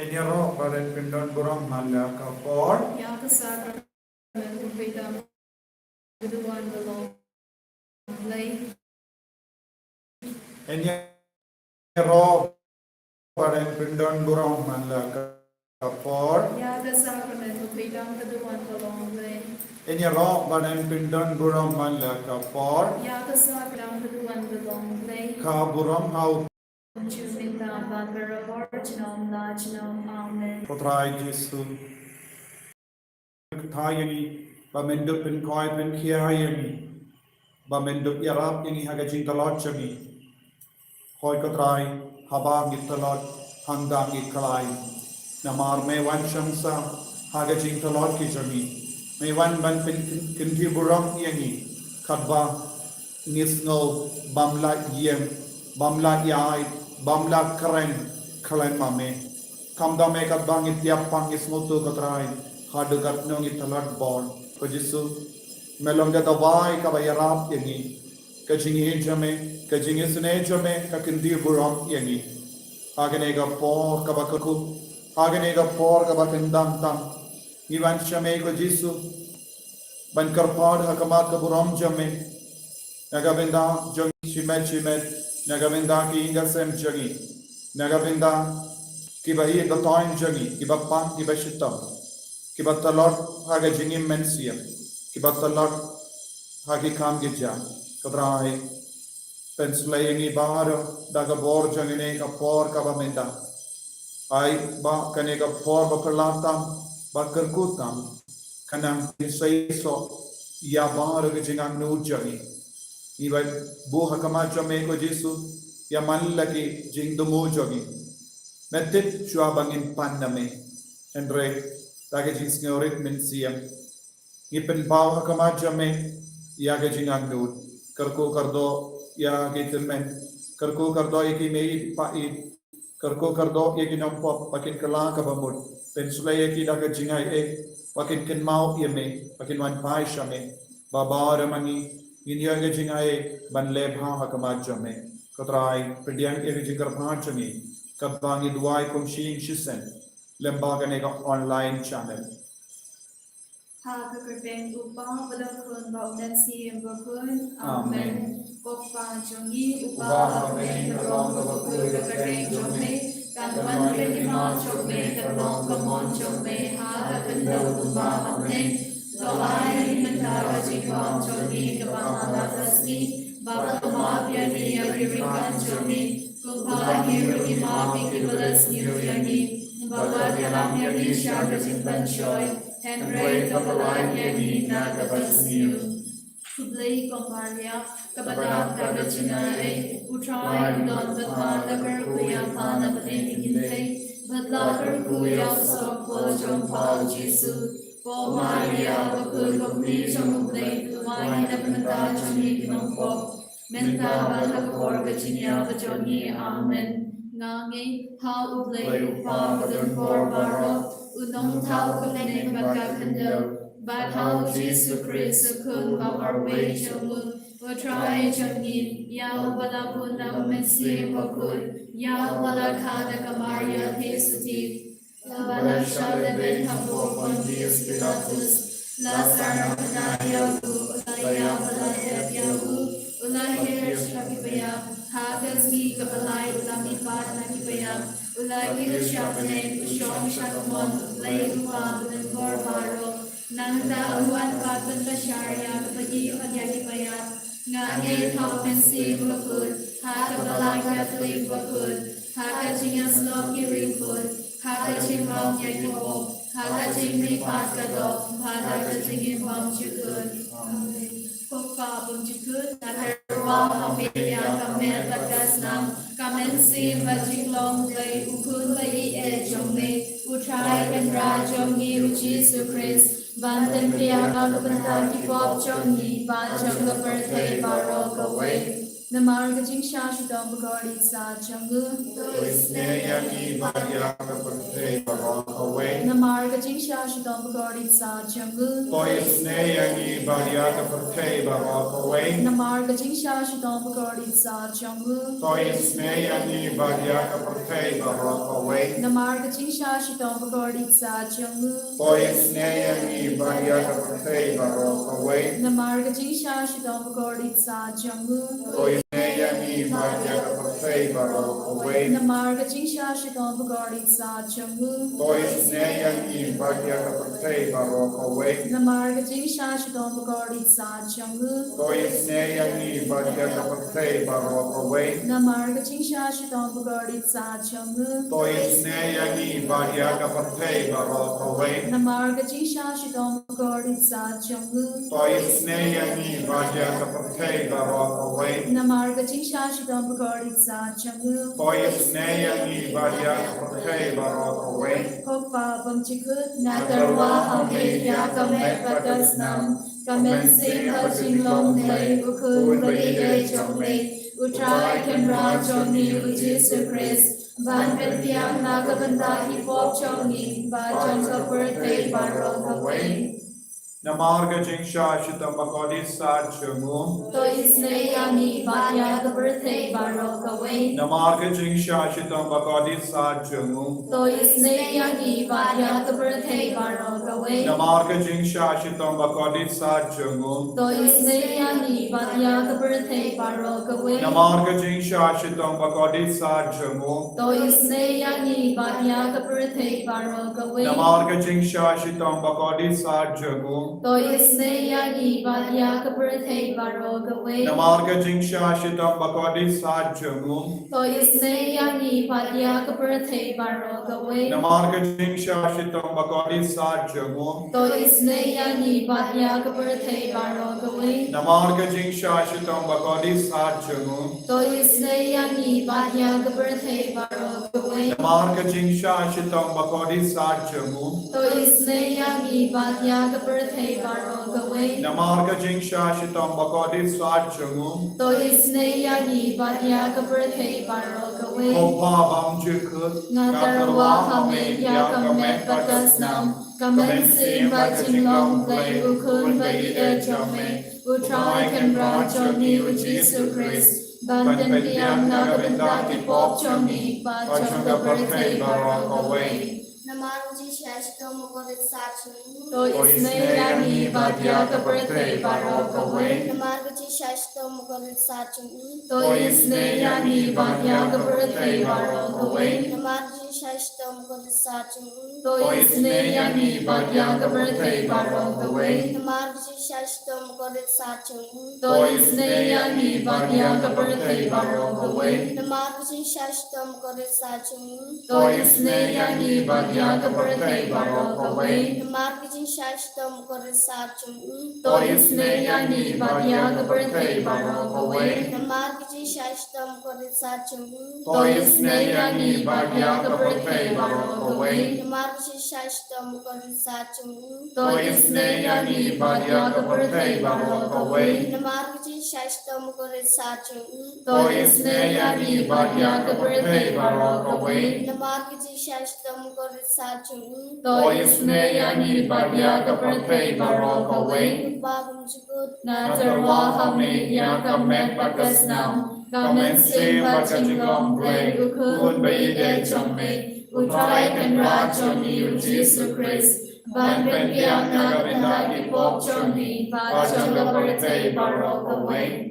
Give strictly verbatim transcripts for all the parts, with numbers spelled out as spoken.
Ïaroh ba ren pyndon burom man la ka por. Ïa ka sakramen u pyrthei ka duwan ka long Blei. Ïaroh ba ren pyndon burom man la ka por. Ïa ka sakramen u pyrthei ka duwan ka long Blei. Ïaroh ba ren pyndon burom man la ka por. Ïa ka sakramen ka duwan ka long Blei. Ka burom ha u Ju mynta bad barabor junom la junom. Amen. Ko Trai Jisu, kata ïa ngi ba men dup pynkhuid pynkhia ïa ngi, ba men dup ïarap ïa ngi ha ka jingtlot jong ngi. Hooid ko Trai, haba ngi tlot, hangta ngi khlaiñ. Namar me wan shong sah ha ka jingtlot ki jong ngi. Me wan ban pyn-, kyntiew burom ïa ngi katba ngi sngew bym lah ïeng, bym lah ïaid, bym lah kren khlem ma me. Kumta me katba ngi tiap pat ngi sngewthuh ko Trai, haduh katno ngi tlot bor. Ko Jisu, me long ka dawai kaba ïarap ïa ngi. Ka jingïeit jong me, ka jingisynei jong me, ka kyntiew burom ïa ngi. Ha kane ka por kaba kyrkhu, ha kane ka por kaba kyndang tam, ngi wan sha me ko Jisu ban kyrpad ha khmat ka burom jong me. Na ka bynta jong ngi shimet shimet, na ka bynta ki ïing ki sem jong ngi, na ka bynta kiba ïeit ba thaiñ jong ngi, kiba pang kiba shitom, kiba tlot ha ka jingim mynsiem, kiba tlot ha ki kam ki jam. Ko Trai, pynshlei ïa ngi baroh da ka bor jong kane ka por kaba mynta. Ai ba kane ka por ba phylla tam, ba kyrkhu tam, kan nang pynseisoh ïa baroh ka jingangnud jong ngi. Ngi ba buh ha khmat jong me ko Jisu ïa man la ki jingthmu jong ngi. Me tip shuwa ba ngin pan na me. Hynrei da ka jingsngewrit mynsiem, ngi pynpaw ha khmat jong me ïa ka jingangnud. Kyrkhu kyrdoh ïa ki tymmen, kyrkhu kyrdoh ïa ki mei pa i, kyrkhu kyrdoh ïa ki nongpop ba kin kylla kaba mut. Pynshlei ïa ki da ka jingaiei ba kin kynmaw ïa me, ba kin wan phai sha me. Ba baroh ma ngi ngin ïoh ka jingaiei ban leh bha ha khmat jong me. Ko Trai, pdiang ïa ka jingkyrpad jong ngi katba ngi duwai kum shi ïing shi sem lyngba kane ka online channel. Ha ka kyrteng u Kpa bad u Khun bad u Mynsiem Bakhuid. Amen. Amen. Ko Kpa jong ngi uba ha bneng, ka long kaba khuid ka kyrteng jong me, kan wan ka hima jong me, kan long ka mon jong me ha ka khyndew kumba ha bneng. To ai ïa ngi mynta ka jingbam jong ngi kaba ha la ka sngi, bad to map ïa ngi ïa ki ryngkat jong ngi kumba ngi ruh ngi map ïa kiba la sniew ïa ngi, bad wat ïalam ïa ngi sha ka jingpynshoi, hynrei to pynlait ïa ngi na kaba sniew. Khublei ko Maria, kaba dap da ka jingaiei, u Trai u don bad pha. La kyrkhu ïa pha na bneng ki kynthei, bad la kyrkhu ïa u soh kpoh jong pha u Jisu. Ko Maria, bakhuid bapli jong U Blei, duwai na ka bynta jong ngi ki nongpop, mynta bad ha ka por ka jingïap ka jong ngi. Amen. Nga ngeit ha U Blei U Kpa badonbor baroh, u Nongthaw ka bneng bad ka khyndew, bad ha U Jisu Khrist u Khun ba marwei jong u, U Trai jong ngi, ïa uba la bun da U Mynsiem Bakhuid, ïa uba la kha da ka Maria Theisotti, la ba la shah lehbeiñ ha u Pontius Pilatus, la sar na bnai ïa u, u la ïap, u la dep ïa u, u la hiar sha ki baïap, ha ka sngi kaba lai u la mihpat na ki baïap, u la kiew sha bneng, u shong sha ka mon U Blei U Kpa badonbor baroh. Nangta u wan pat ban bishar ïa kaba ïeit bad ïa ki baïap. Nga ngeit ha U Mynsiem Bakhuid, ha ka Balang Katholik bakhuid, ha ka jingïasyllok ki riewkhuid, ha ka jingbam ïa ki pop, ha ka jingmihpat ka doh, bad ha ka jingim bymjukut. Amen. Ko Kpa bymjukut, nga kyrpad ha me ïa ka met bad ka snam, ka mynsiem bad jinglong Blei U Khun ba ïeit jong me, U Trai Kynrad jong ngi U Jisu Khrist, ban pynbiang na ka bynta ki pop jong ngi bad jong ka pyrthei baroh kawei. Namar ka jingshah shitom bakordit sat jong u. To isynei ïa ngi bad ïa ka pyrthei baroh kawei. Namar ka jingshah shitom bakordit sat jong u. To isynei ïa ngi bad ïa ka pyrthei baroh kawei. Namar ka jingshah shitom bakordit sat jong u. To isynei ïa ngi bad ïa ka pyrthei baroh kawei. Namar ka jingshah shitom bakordit sat jong u. To isynei ïa ngi bad ïa ka pyrthei baroh kawei. Namar ka jingshah shitom bakordit sat jong u. To isynei ïa ngi bad ïa ka pyrthei baroh kawei. Namar ka jingshah shitom bakordit sat jong u. To isynei ïa ngi bad ïa ka pyrthei baroh kawei. Namar ka jingshah shitom bakordit sat jong u. To isynei ïa ngi bad ïa ka pyrthei baroh kawei. Namar ka jingshah shitom bakordit sat jong u. To isynei ïa ngi bad ïa ka pyrthei baroh kawei. Namar ka jingshah shitom bakordit sat jong u. To isynei ïa ngi bad ïa ka pyrthei baroh kawei. Namar ka jingshah shitom bakordit sat jong u. To isynei ïa ngi bad ïa ka pyrthei baroh kawei. Ko Pa bymjukut, nga tyrwa ha me ïa ka met bad ka snam, ka mynsiem bad jinglong Blei, U Khun ba ïeit jong me, U Trai Kynrad jong ngi U Jisu Khrist, ban pynbiang na ka bynta ki pop jong ngi bad jong ka pyrthei baroh kawei. Namar ka jingshah shitom bakordit sat jong u. To isynei ïa ngi bad ïa ka pyrthei baroh kawei. Namar ka jingshah shitom bakordit sat jong u. To isynei ïa ngi bad ïa ka pyrthei baroh kawei. Namar ka jingshah shitom bakordit sat jong u. To isynei ïa ngi bad ïa ka pyrthei baroh kawei. Namar ka jingshah shitom bakordit sat jong u. To isynei ïa ngi bad ïa ka pyrthei baroh kawei. Namar ka jingshah shitom bakordit sat jong u. To isynei ïa ngi bad ïa ka pyrthei baroh kawei. Namar ka jingshah shitom bakordit sat jong u. To isynei ïa ngi bad ïa ka pyrthei baroh kawei. Namar ka jingshah shitom bakordit sat jong u. To isynei ïa ngi bad ïa ka pyrthei baroh kawei. Namar ka jingshah shitom bakordit sat jong u. To isynei ïa ngi bad ïa ka pyrthei baroh kawei. Namar ka jingshah shitom bakordit sat jong u. To isynei ïa ngi bad ïa ka pyrthei baroh kawei. Namar ka jingshah shitom bakordit sat jong u. To isynei ïa ngi bad ïa ka pyrthei baroh kawei. Ko Pa bymjukut, nga tyrwa ha me ïa ka met bad ka snam, ka mynsiem bad jinglong Blei, U Khun ba ïeit jong me, U Trai Kynrad jong ngi U Jisu Khrist, ban pynbiang na ka bynta ki pop jong ngi bad jong ka pyrthei baroh kawei. Namar ka jingshah shitom bakordit sat jong u. To isynei ïa ngi bad ïa ka pyrthei baroh kawei. Namar ka jingshah shitom bakordit sat jong u. To isynei ïa ngi bad ïa ka pyrthei baroh kawei. Namar ka jingshah shitom bakordit sat jong u. To isynei ïa ngi bad ïa ka pyrthei baroh kawei. Namar ka jingshah shitom bakordit sat jong u. To isynei ïa ngi bad ïa ka pyrthei baroh kawei. Namar ka jingshah shitom bakordit sat jong u. To isynei ïa ngi bad ïa ka pyrthei baroh kawei. Namar ka jingshah shitom bakordit sat jong u. To isynei ïa ngi bad ïa ka pyrthei baroh kawei. Namar ka jingshah shitom bakordit sat jong u. To isynei ïa ngi bad ïa ka pyrthei baroh kawei. Namar ka jingshah shitom bakordit sat jong u. To isynei ïa ngi bad ïa ka pyrthei baroh kawei. Namar ka jingshah shitom bakordit sat jong u. To isynei ïa ngi bad ïa ka pyrthei baroh kawei. Namar ka jingshah shitom bakordit sat jong u. To isynei ïa ngi bad ïa ka pyrthei baroh kawei. Ko Pa bymjukut, nga tyrwa ha me ïa ka met bad ka snam, ka mynsiem bad ka jinglong Blei, U Khun ba ïeit jong me, U Trai Kynrad jong ngi U Jisu Khrist, ban pynbiang na ka bynta ki pop jong ngi bad jong ka pyrthei baroh kawei.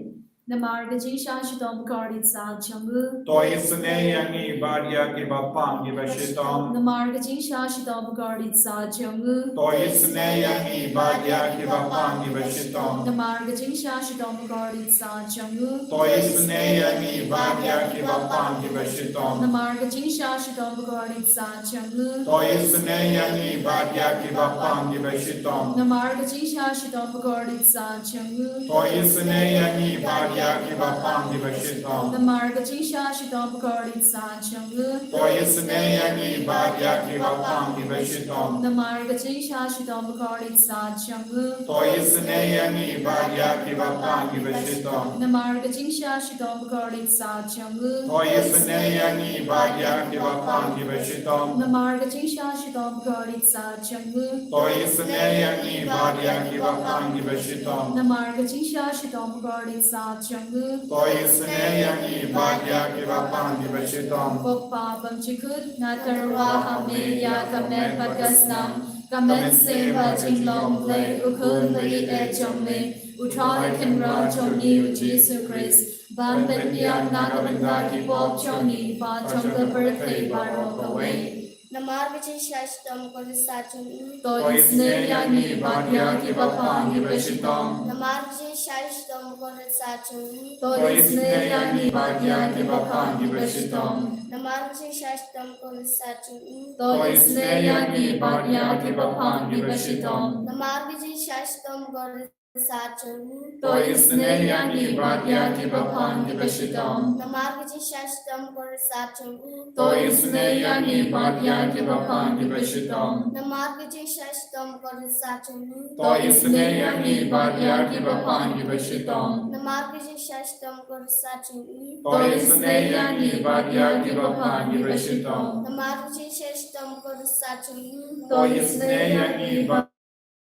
Namar ka jingshah shitom bakordit sat jong u. To isynei ïa ngi bad ïa kiba pang kiba shitom. Namar ka jingshah shitom bakordit sat jong u. To isynei ïa ngi bad ïa kiba pang kiba shitom. Namar ka jingshah shitom bakordit sat jong u. To isynei ïa ngi bad ïa kiba pang kiba shitom. Namar ka jingshah shitom bakordit sat jong u. To isynei ïa ngi bad ïa kiba pang kiba shitom. Namar ka jingshah shitom bakordit sat jong u. To isynei ïa ngi bad ïa kiba pang kiba shitom. Namar ka jingshah shitom bakordit sat jong u. To isynei ïa ngi bad ïa kiba pang kiba shitom. Namar ka jingshah shitom bakordit sat jong u. To isynei ïa ngi bad ïa kiba pang kiba shitom. Namar ka jingshah shitom bakordit sat jong u. To isynei ïa ngi bad ïa kiba pang kiba shitom. Namar ka jingshah shitom bakordit sat jong u. To isynei ïa ngi bad ïa kiba pang kiba shitom. Namar ka jingshah shitom bakordit sat jong u. To isynei ïa ngi bad ïa kiba pang kiba shitom. Ko Pa bymjukut, nga tyrwa ha me ïa ka met bad ka snam, ka mynsiem bad jinglong Blei, U Khun ba ïeit jong me, U Trai Kynrad jong ngi U Jisu Khrist, ban pynbiang na ka bynta ki pop jong ngi bad jong ka pyrthei baroh kawei. Namar ka jingshah shitom bakordit sat jong u. To isynei ïa ngi bad ïa kiba pang kiba shitom. Namar ka jingshah shitom bakordit sat jong u. To isynei ïa ngi bad ïa kiba pang kiba shitom. Namar ka jingshah shitom bakordit sat jong u. To isynei ïa ngi bad ïa kiba pang kiba shitom. Namar ka jingshah shitom bakordit sat jong u. To isynei ïa ngi bad ïa kiba pang kiba shitom. Namar ka jingshah shitom bakordit sat jong u. To isynei ïa ngi bad ïa kiba pang kiba shitom. Namar ka jingshah shitom bakordit sat jong u. To isynei ïa ngi bad ïa kiba pang kiba shitom. Namar ka jingshah shitom bakordit sat jong u. To isynei ïa ngi bad ïa kiba pang kiba shitom. Namar ka jingshah shitom bakordit sat jong u. To isynei ïa ngi bad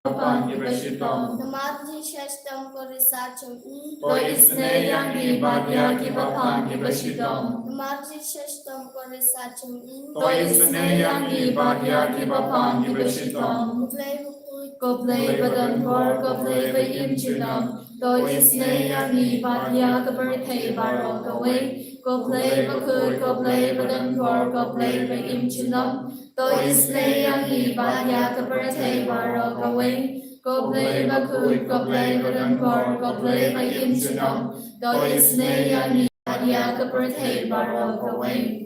pang kiba shitom. Namar ka jingshah shitom bakordit sat jong u. To isynei ïa ngi bad ïa kiba pang kiba shitom. Namar ka jingshah shitom bakordit sat jong u. To isynei ïa ngi bad ïa kiba pang kiba shitom. Ko Blei bakhuid, ko Blei badonbor, ko Blei ba im junom. To isynei ïa ngi bad ïa ka pyrthei baroh kawei. Ko Blei bakhuid, ko Blei badonbor, ko Blei ba im junom. To isynei ïa ngi bad ïa ka pyrthei baroh kawei. Ko Blei bakhuid, ko Blei badonbor, ko Blei ba im junom. To isynei ïa ngi bad ïa ka pyrthei baroh kawei.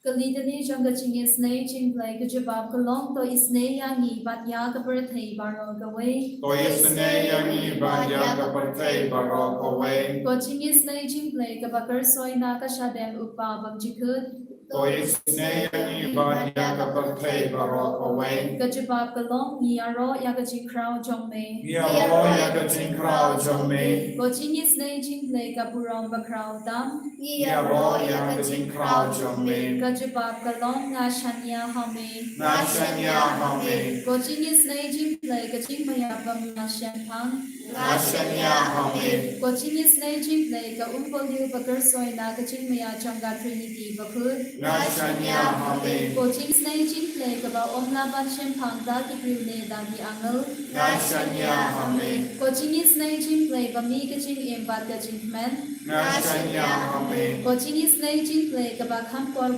Ka litany jong ka jingisynei jingblei ka jubab ka long, to isynei ïa ngi bad ïa ka pyrthei baroh kawei. To isynei ïa ngi bad ïa ka pyrthei baroh kawei. Ka jingisynei jingblei kaba kyrsoi na ka shadem U Kpa bymjukut. To isynei ïa ngi bad ïa ka pyrthei baroh kawei. Ka jubab ka long, ngi ïaroh ïa ka jingkhraw jong me. Ngi ïaroh ïa ka jingkhraw jong me. Ka jingisynei jingblei ka burom bakhraw tam. Ngi ïaroh ïa ka jingkhraw jong me. Ka jubab ka long, nga shaniah ha me. Nga shaniah ha me. Ka jingisynei jingblei ka jingmaïap ba mih na shemphang. Nga shaniah ha me. Ka jingisynei jingblei ka umpohliew ba kyrsoi na ka jingmaïa jong ka Trinity bakhuid. Nga shaniah ha me. Ka jingisynei jingblei kaba ym lah ban shemphang da ki briew ne da ki angel. Nga shaniah ha me. Ka jingisynei jingblei ba mih ka jingim bad ka jingkmen. Nga shaniah ha me. Ka jingisynei jingblei kaba kham por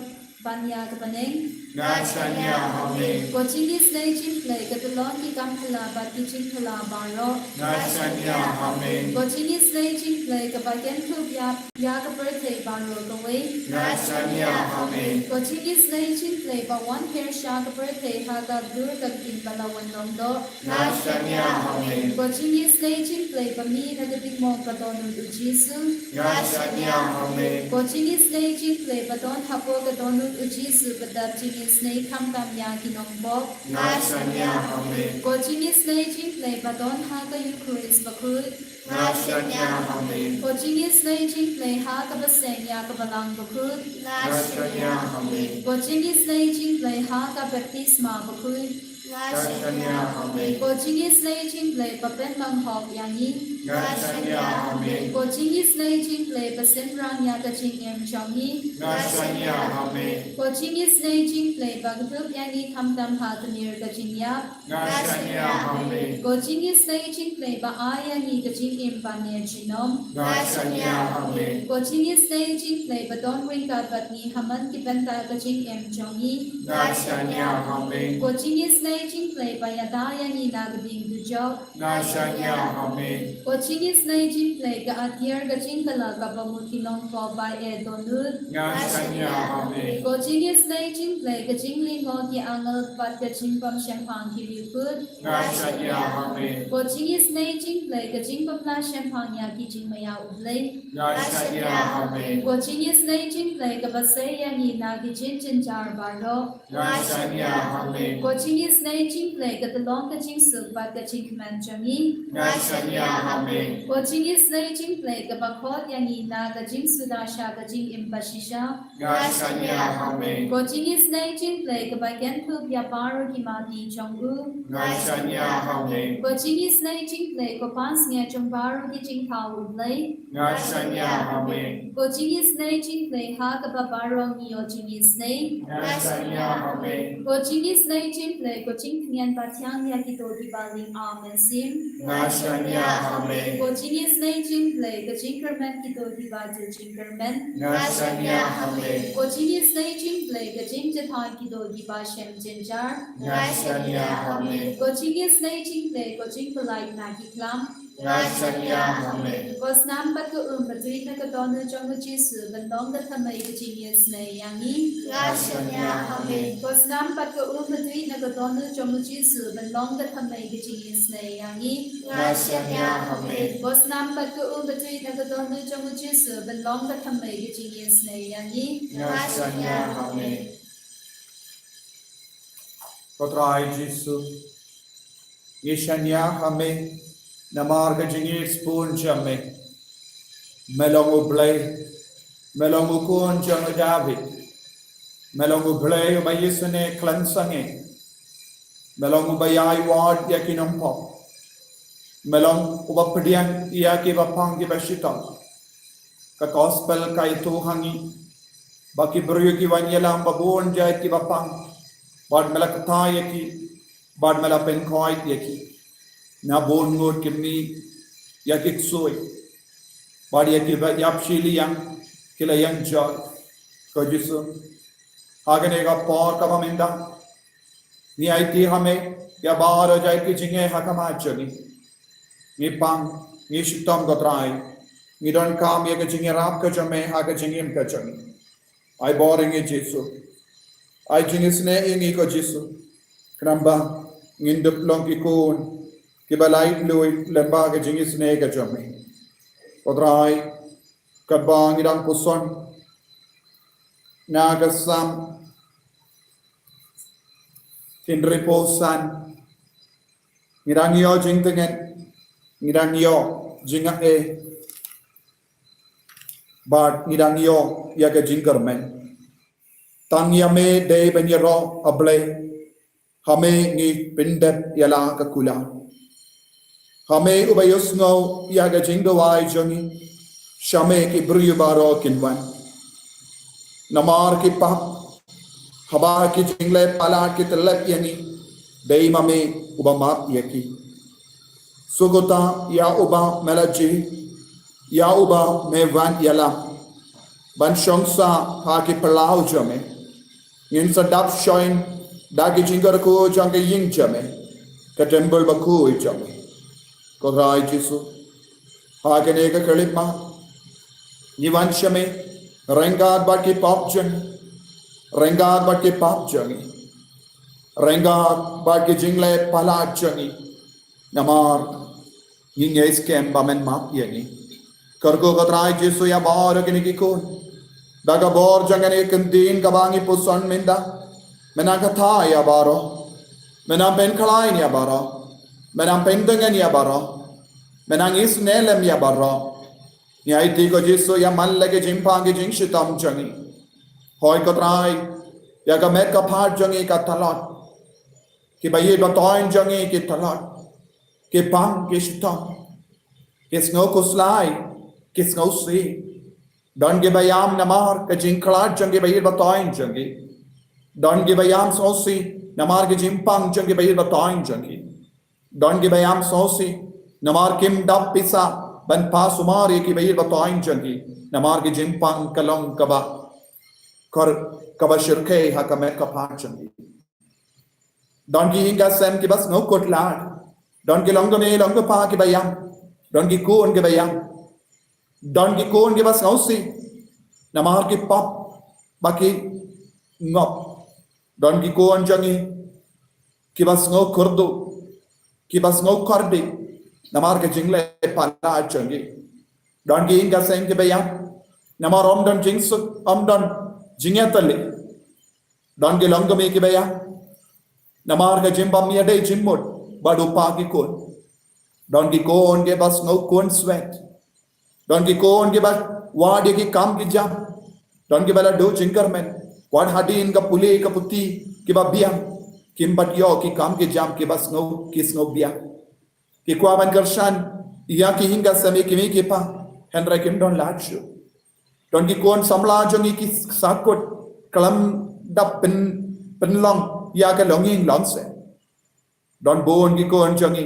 ban ïa ka bneng. Nga shaniah ha me. Ka jingisynei jingblei ka tyllong ki kam phylla bad ki jingphylla baroh. Nga shaniah ha me. Ka jingisynei jingblei kaba kynthup ïa, ïa ka pyrthei baroh kawei. Nga shaniah ha me. Ka jingisynei jingblei ba wan pyrshah ka pyrthei ha ka dur ka ktien ba la wan long doh. Nga shaniah ha me. Ka jingisynei jingblei ba mih na ka dingmok ka dohnud U Jisu. Nga shaniah ha me. Ka jingisynei jingblei ba don hapoh ka dohnud U Jisu ba dap jingisynei khamtam ïa ki nongbok. Nga shaniah ha me. Ka jingisynei jingblei ba don ha ka Eukharist bakhuid. Nga shaniah ha me. Ka jingisynei jingblei ha kaba seng ïa ka Balang bakhuid. Nga shaniah ha me. Ka jingisynei jingblei ha ka baptisma bakhuid. Nga shaniah ha me. Ka jingisynei jingblei ba pynlong hok ïa ngi. Nga shaniah ha me. Ka jingisynei jingblei ba synran ïa ka jingim jong ngi. Nga shaniah ha me. Ka jingisynei jingblei ba kdup ïa ngi khamtam ha ka mir ka jingïap. Nga shaniah ha me. Ka jingisynei jingblei ba ai ïa ngi ka jingim ba ner junom. Nga shaniah ha me. Ka jingisynei jingblei ba don ryngkat bad ngi ha man ki bynta ka jingim jong ngi. Nga shaniah ha me. Ka jingisynei jingblei ba ïada ïa ngi na ka ding jop. Nga shaniah ha me. Ko jingisynei jingpyrkhat ka atiar ka jingkylla kaba mut ki nongpop ba eh dohnud. Nga shaniah ha me. Ko jingisynei jingpyrkhat ka jinglyngngoh ki angel bad ka jingbym shemphang ki riewkhuid. Nga shaniah ha me. Ko jingisynei jingpyrkhat ka jingbym lah shemphang ïa ki jingmaïa U Blei. Nga shaniah ha me. Ko jingisynei jingpyrkhat kaba sei ïa ngi na ki jingjynjar baroh. Nga shaniah ha me. Ko jingisynei jingpyrkhat ka long ka jingsuk bad ka jingkmen jong ngi. Nga shaniah ha me. Ko jingisynei jingpyrkhat kaba khot ïa ngi na ka jingsuda sha ka jingim bashisha. Nga shaniah ha me. Ko jingisynei jingpyrkhat kaba kynthup ïa baroh ki mawdi jong u. Nga shaniah ha me. Ko jingisynei jingpyrkhat ko pansngiat jong baroh ki jingthaw U Blei. Nga shaniah ha me. Ko jingisynei jingpyrkhat ha kaba baroh ngi ïoh jingisynei. Nga shaniah ha me. Ko jingisynei jingpyrkhat ko jingtngen ba thiang ïa kito kiba ling ar mynsiem. Nga shaniah ha me. Ko jingisynei jingpyrkhat ka jingkyrmen kito kiba ju jingkyrmen. Nga shaniah ha me. Ko jingisynei jingpyrkhat ka jingjahthait kito kiba shem jynjar. Nga shaniah ha me. Ko jingisynei jingpyrkhat ko jingpyllait na ki khlam. Nga shaniah ha me. Ko snam bad ka um ba tuid na ka dohnud jong u Jisu ban long ka thymmei ka jingisynei ïa ngi. Nga shaniah ha me. Ko snam bad ka um ba tuid na ka dohnud jong u Jisu ban long ka thymmei ka jingisynei ïa ngi. Nga shaniah ha me. Ko snam bad ka um ba tuid na ka dohnud jong u Jisu ban long ka thymmei ka jingisynei ïa ngi. Nga shaniah ha me. Ko Trai Jisu, ngi shaniah ha me namar ka jingïeit sbun jong me. Me long U Blei, me long u khun jong u David. Me long U Blei uba isynei khlem sangeh. Me long uba ïai wad ïa ki nongpop. Me long uba pdiang ïa kiba pang kiba shitom. Ka gospel ka ïathuh ha ngi ba ki briew ki wan ïalam ba bun jait kiba pang, bad me la kta ïa ki, bad me la pynkhuid ïa ki. Na bun ngut ki mih ïa ki ksuid, bad ïa kiba ïap shiliang ki la ïeng jot. Ko Jisu, ha kane ka por kaba mynta, ngi aiti ha me ïa baroh jait ki jingeh ha khmat jong ngi. Ngi pang, ngi shitom ko Trai. Ngi donkam ïa ka jingïarap ka jong me ha ka jingim ka jong ngi. Ai bor ïa ngi Jisu. Ai jingisynei ïa ngi ko Jisu. Khnang ba ngin dup long ki khun kiba laitluid lyngba ka jingisynei ka jong me. Ko Trai, katba ngi dang puson na ka Salm hynriewphew san, ngi dang ïoh jingtngen, ngi dang ïoh jingaiei, bad ngi dang ïoh ïa ka jingkyrmen. Tang ïa me dei ban ïaroh, A Blei, ha me ngi pyndep ïa la ka kular. Ha me uba ïohsngew ïa ka jingduwai jong ngi, sha me ki briew baroh kin wan. Namar ki pap, haba ki jingleh palat ki tyllep ïa ngi, dei ma me uba map ïa ki. Suk uta ïa uba me la jied, ïa uba me wan ïalam ban shong sah ha ki phyllaw jong me. Ngin sa dap shongkun da ki jingkyrkhu jong ka ïing jong me, ka templ bakhuid jong me. Ko Trai Jisu, ha kane ka khyllipmat ngi wan sha me ryngkat bad ki pap jong ngi, ryngkat bad ki pap jong ngi, ryngkat bad ki jingleh palat jong ngi. Namar ngi ngeit skhem ba men map ïa ngi. Kyrkhu ko Trai Jisu ïa baroh kine ki khun. Da ka bor jong kane ka ktien kaba ngi puson mynta, men nang kata ïa baroh, men nang pynkhlaiñ ïa baroh, men nang pyntngen ïa baroh, men nang isynei lem ïa baroh. Ngi aiti ko Jisu ïa man la ki jingpang ki jingshitom jong ngi. Hoi ko Trai, ïa ka met ka phad jong ngi ka tlot. Kiba ïeit ba toiñ jong ngi ki tlot. Ki pang ki shitom. Ki sngew khuslai, ki sngewsih. Don kiba ïam namar ka jingkhlad jong kiba ïeit ba toiñ jong ngi. Don kiba ïam sngewsih namar ka jingpang jong kiba ïeit ba toiñ jong ngi. Don kiba ïam sngewsih namar kim dap pisa ban pha sumar ïa kiba ïeit ba toiñ jong ngi. Namar ka jingpang ka long kaba kor, kaba shyrkhei ha ka met ka phad jong ngi. Don ki ïing ka sem kiba sngewkhuslai. Don ki long kmie long kpa kiba ïam. Don ki khun kiba ïam. Don ki khun kiba sngewsih namar ki pop ba ki ngop. Don ki khun jong ngi kiba sngew kyrduh, kiba sngew kordit namar ka jingleh palat jong ngi. Don ki ïing ka sem kiba ïam namar ym don jingsuk, ym don jingïatylli. Don ki long kmie kiba ïam namar ka jingbym ïadei jingmut bad u kpa ki khun. Don ki khun kiba sngew khun swet. Don ki khun kiba wad ïa ki kam ki jam. Don kiba la duh jingkyrmen, wat hadien ka pule ka puthi kiba biang, kim pat ïoh ki kam ki jam kiba sngew, ki sngew biang. Ki kwah ban kyrshan ïa ki ïing ka sem, ïa ki kmie ki kpa, hynrei kim don lad shuh. Don ki khun samla jong ngi ki sakut khlem da pyn, pynlong ïa ka longïing longsem. Don bun ki khun jong ngi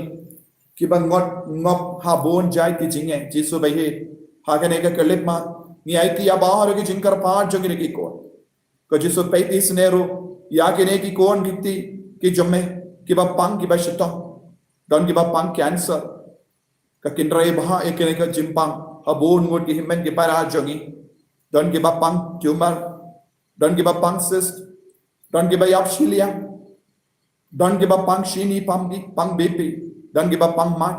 kiba ngot ngop ha bun jait ki jingeh. Jisu ba ïeit, ha kane ka khyllipmat ngi aiti ïa baroh ki jingkyrpad jong kine ki khun. Ko Jisu, peit isynei ruh ïa kine ki khun kiti ki jong me, kiba pang kiba shitom. Don kiba pang cancer, ka kynrei bha ïa kine ka jingpang ha bun ngut ki hynmen ki para jong ngi. Don kiba pang tumor, don kiba pang cyst, don kiba ïap shiliang, don kiba pang shini, pang bi, pang B P, don kiba pang mat,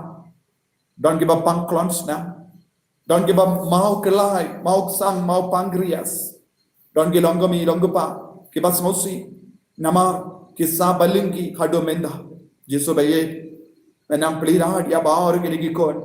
don kiba pang klon snam, don kiba maw kyllai, maw ksang, maw pancreas, don ki long kmie long kpa kiba sngewsih namar ki sah ba lyngkhi haduh mynta. Jisu ba ïeit, me nang plie lad ïa baroh kine ki khun.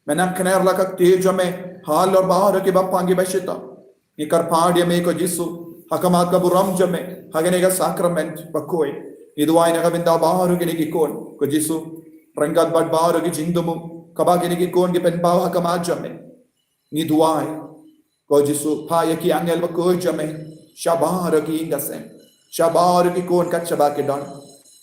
Me nang kner la ka kti jong me halor baroh kiba pang kiba shitom. Ngi kyrpad ïa me ko Jisu ha khmat ka burom jong me ha kane ka sakrament bakhuid. Ngi duwai na ka bynta baroh kine ki khun ko Jisu, ryngkat bad baroh ki jingthmu kaba kine ki khun ki pynpaw ha khmat jong me. Ngi duwai ko Jisu, phah ïa ki angel bakhuid jong me sha baroh ki ïing ka sem, sha baroh ki khun kat shaba ki don,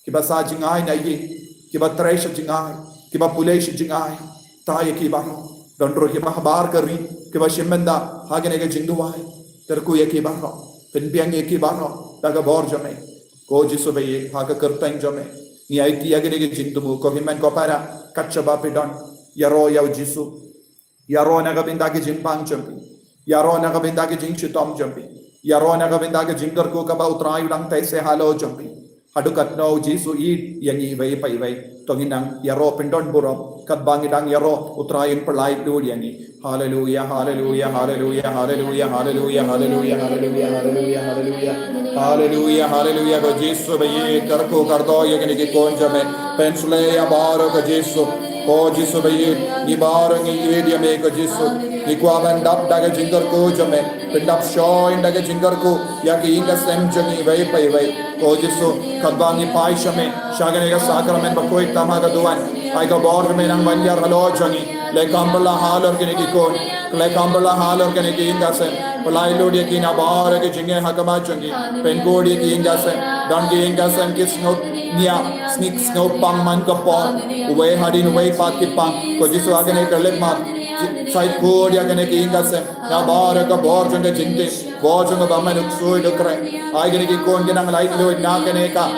kiba sah jngai na ïing, kiba trei sha jngai, kiba pule sha jngai. Tah ïa ki baroh. Don ruh kiba habar ka ri, kiba shim bynta ha kane ka jingduwai. Kyrkhu ïa ki baroh, pynbiang ïa ki baroh da ka bor jong me. Ko Jisu ba ïeit, ha ka kyrteng jong me ngi aiti ïa kane ka jingthmu, ko hynmen ko para kat shaba phi don. Ïaroh ïa u Jisu. Ïaroh na ka bynta ki jingpang jong phi. Ïaroh na ka bynta ki jingshitom jong phi. Ïaroh na ka bynta ki jingkyrkhu kaba u Trai u dang teh seh halor jong phi. Haduh katno u Jisu ïeit ïa ngi iwei pa iwei. To ngin nang ïaroh pyndon burom katba ngi dang ïaroh, u Trai un pynlait lut ïa ngi. Haleluia, haleluia, haleluia, haleluia, haleluia, haleluia, haleluia, haleluia, haleluia. Haleluia, haleluia, ko Jisu ba ïeit, kyrkhu kyrdoh ïa kine ki khun jong me. Pynshlei ïa baroh ko Jisu. Ko Jisu ba ïeit, ngi baroh ngi ïeit ïa me ko Jisu. Ngi kwah ban dap da ka jingkyrkhu jong me. Pyndap shoi da ka jingkyrkhu ïa ki ïing ka sem jong ngi iwei pa iwei. Ko Jisu, katba ngi phai sha me sha kane ka sakrament bakhuid tam ha ka duwan, ai ka bor jong me nang ban ïar halor jong ngi. Leh kam phylla halor kine ki khun. Leh kam phylla halor kine ki ïing ka sem. Pynlait lut ïa ki na baroh ki jingeh ha khmat jong ngi. Pynkhuid ïa ki ïing ka sem. Don ki ïing ka sem ki sngew nia, sngew, sngew pang man ka por. Uwei hadien uwei pat ki pang. Ko Jisu, ha kane ka khyllipmat, sait khuid ïa kine ki ïing ka sem na baroh ka bor jong ka jingtip, bor jong ka bymman, u ksuid u kren. Ai kine ki khun ki nang lait lut na kane ka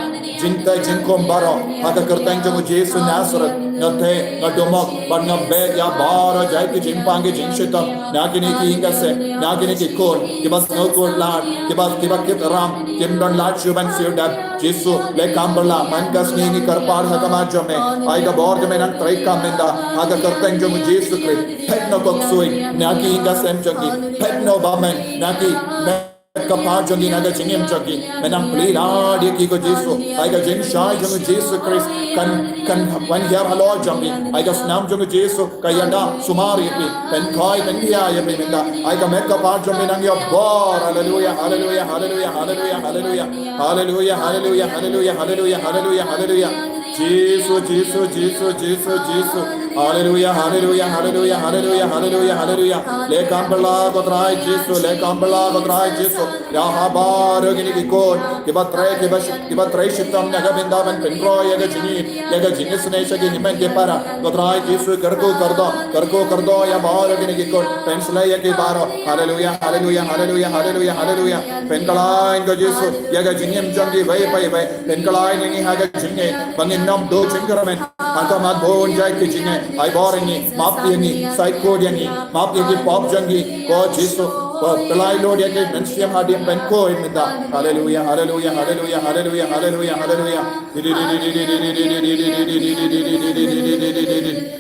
jingteh jingkhum baroh ha ka kyrteng jong u Jisu Nasareth. Nga theh, nga dumok bad nga beh ïa baroh jait ki jingpang ki jingshitom na kine ki ïing ka sem, na kine ki khun kiba sngew khuid lad, kiba, kiba kit ram, kim don lad shuh ban siew dep. Jisu, leh kam phylla, man ka sngi ngi kyrpad ha khmat jong me. Ai ka bor jong me nang trei kam mynta ha ka kyrteng jong u Jisu Khrist. Phet noh ko ksuid na ki ïing ka sem jong ngi. Phet noh bymman na ki met ka phad jong ngi, na ka jingim jong ngi. Me nang plie lad ïa ki ko Jisu. Ai ka jingshai jong u Jisu Khrist kan, kan wan hiar halor jong ngi. Ai ka snam jong u Jisu ka ïada sumar ïa phi. Pynkhoi pynkhia ïa phi mynta. Ai ka met ka phad jong ngi nang ïoh bor. Haleluia, haleluia, haleluia, haleluia, haleluia. Haleluia, haleluia, haleluia, haleluia, haleluia, haleluia. Jisu, Jisu, Jisu, Jisu, Jisu. Haleluia, haleluia, haleluia, haleluia, haleluia, haleluia. Leh kam phylla ko Trai Jisu, leh kam phylla ko Trai Jisu. Ïa ha baroh kine ki khun kiba trei, kiba shi-, kiba trei shitom na ka bynta ban pynroi ïa ka jingïeit. ïa ka jingisynei sha ki hynmen ki para. Ko Trai Jisu, kyrkhu kyrdoh, kyrkhu kyrdoh ïa baroh kine ki khun. Pynshlei ïa ki baroh. Haleluya, haleluya, haleluya, haleluya, haleluya. Pynkylla ko Jisu ïa ka jingim jong kiwei pa kiwei. Pynkylla ïa ngi ha ka jingngeit ba ngin ym duh jingkyrmen ha ka mat bun jait ki jingngeit. Ai bor ïa ngi, map ïa ngi, saikhot ïa ngi, map ïa ki pop jong ngi. Ko Jisu, ko pynlait lut ïa ki mynsiem hadien, pynkhuid mynta. Haleluya, haleluya, haleluya, haleluya, haleluya, haleluya.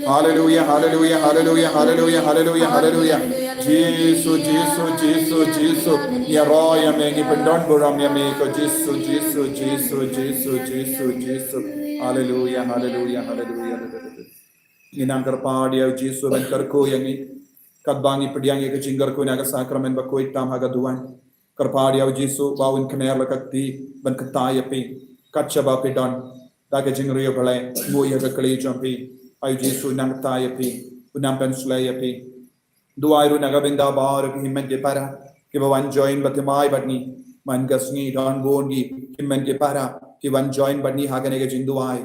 Haleluya, haleluya, haleluya, haleluya, haleluya, haleluya, haleluya. Jisu, Jisu, Jisu, Jisu. Ngi ïaroh ïa me, ngi pyndonburom ïa me ko Jisu, Jisu, Jisu, Jisu, Jisu, Jisu. Haleluya, haleluya, haleluya. Ngi nang kyrpad ïa u Jisu ban kyrkhu ïa ngi. Katba ngi pdiang ïa ka jingkyrkhu na ka sakramen bakhuid tam ha ka duwan. Kyrpad ïa u Jisu ba un kner la ka kti ban kata ïa phi. Kat shaba phi don da ka jingriewblei, nguh ïa ka kli jong phi. Ai u Jisu nang kata ïa phi. Un nang pynshlei ïa phi. Duwai ruh na ka bynta baroh ki hynmen ki para kiba wan join ba thymmai bad ngi. Man ka sngi don bun ki hynmen ki para ki wan join bad ngi ha kane ka jingduwai.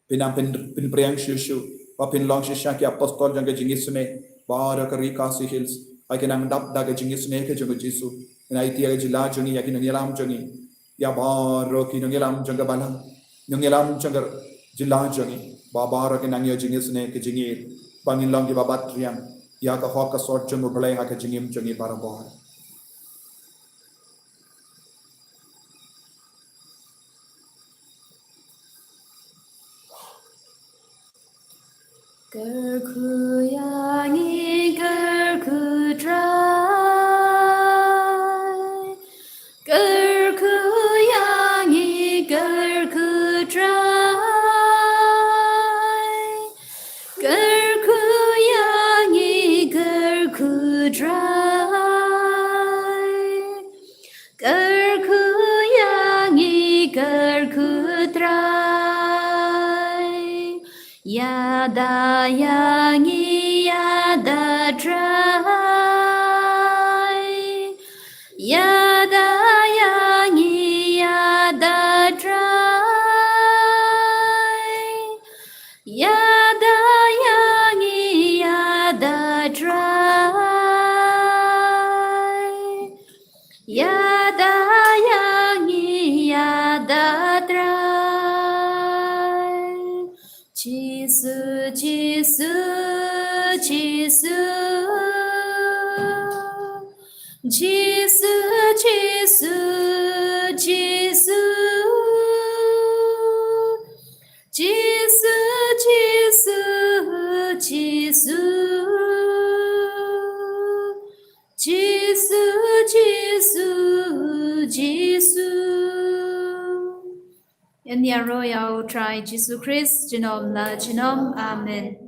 Phin nang pyn, pynpriang shuh shuh ba phin long shisha ki apostol jong ka jingisynei baroh ka ri Khasi Hills. Ba kin nang dap da ka jingisynei ka jong u Jisu. Phin aiti ïa ka jylla jong ngi, ïa ki nongïalam jong ngi, ïa baroh ki nongïalam jong ka balang, nongïalam jong ka jylla jong ngi, ba baroh kin nang ïoh jingisynei ka jingïeit, ba ngin long kiba bat riang ïa ka hok ka sot jong u Blei ha ka jingim jong ngi barabor. Kyrkhu ïa ngi, kyrkhu Trai. Kyrkhu ïa ngi, kyrkhu Trai. Kyrkhu ïa ngi, kyrkhu Trai. Kyrkhu ïa ngi, kyrkhu Trai. Ïada ïa ngi, ïada Trai. Ïada ïa ngi, ïada Trai. Ïada ïa ngi, ïada Trai. Ïada ïa ngi, ïada Trai. Jisu, Jisu, Jisu. Jisu, Jisu, Jisu. Jisu, Jisu, Jisu. Jisu, Jisu, Jisu. Yn ïaroh ïa u Trai Jisu Khrist junom la junom. Amen.